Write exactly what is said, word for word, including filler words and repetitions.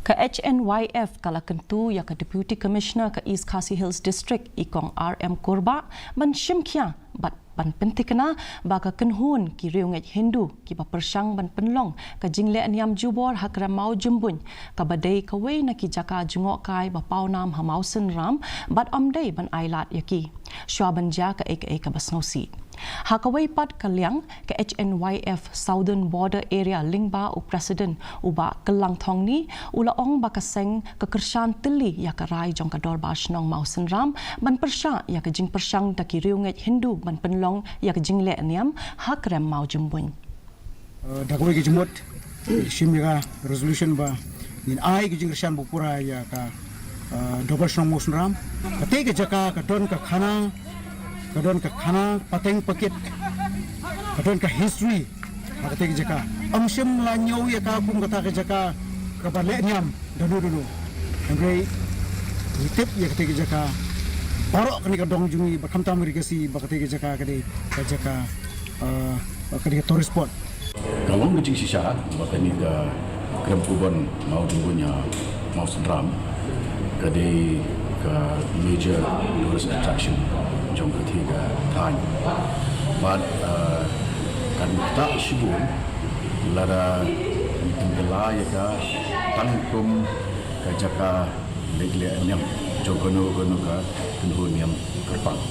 Ka H N Y F ka la kyntu ïa ka Deputy Commissioner ka East Khasi Hills District, i Kong R M Kurbah, ban shim khia bad ban pynthikna ba ka kynhun ki riewngeit Hindu kiba pyrshang ban pynlong ka jingleh niam jubor ha krem Mawjymbuin, kaba dei kawei na ki jaka jngohkai ba pawnam ha Mawsynram, bad ym dei ban ailad ïa ki. Shuwa ban jia kaei kaei kaba sngewsih. Ha kawei pat ka liang, ka H N Y F Southern Border Area lyngba u President u Bah Kyllang Thongni, u la ong ba ka seng ka kyrshan tylli ïa ka rai jong ka Dorbar Shnong Mawsynram ban pyrshah ïa ka jingpyrshang da ki riewngeit Hindu ban pynlong ïa ka jingleh niam ha krem Mawjymbuin. Uh, da kawei ka jingmut, shim ïa ka resolution ba ngin ai ka jingkyrshan ba pura ïa ka, uh, Dorbar Shnong Mawsynram. Kata ka jaka ka don ka khana, ka don ka khana pateng pakit, ka don ka history ha kata ka jaka. Ym shym la ñiew ïa ka kum kata ka jaka kaba leh niam da nu da nu. Hynrei ngi tip ïa kata ka jaka baroh kane ka dong jong ngi, ba khamtam ka Ri Khasi, ba kata ka jaka ka dei ka jaka, uh, ka dei ka tourist spot. Ka long ka jingshisha ba kane ka krem kubon Mawjymbuin ha Mawsynram ka dei ka major tourist attraction jong kata ka thaiñ. Bad, uh, kan ktah shibun lada ngi tymmen ïa ka tang kum ka jaka leh leh niam jong kano kano ka kynhun niam kyrpang.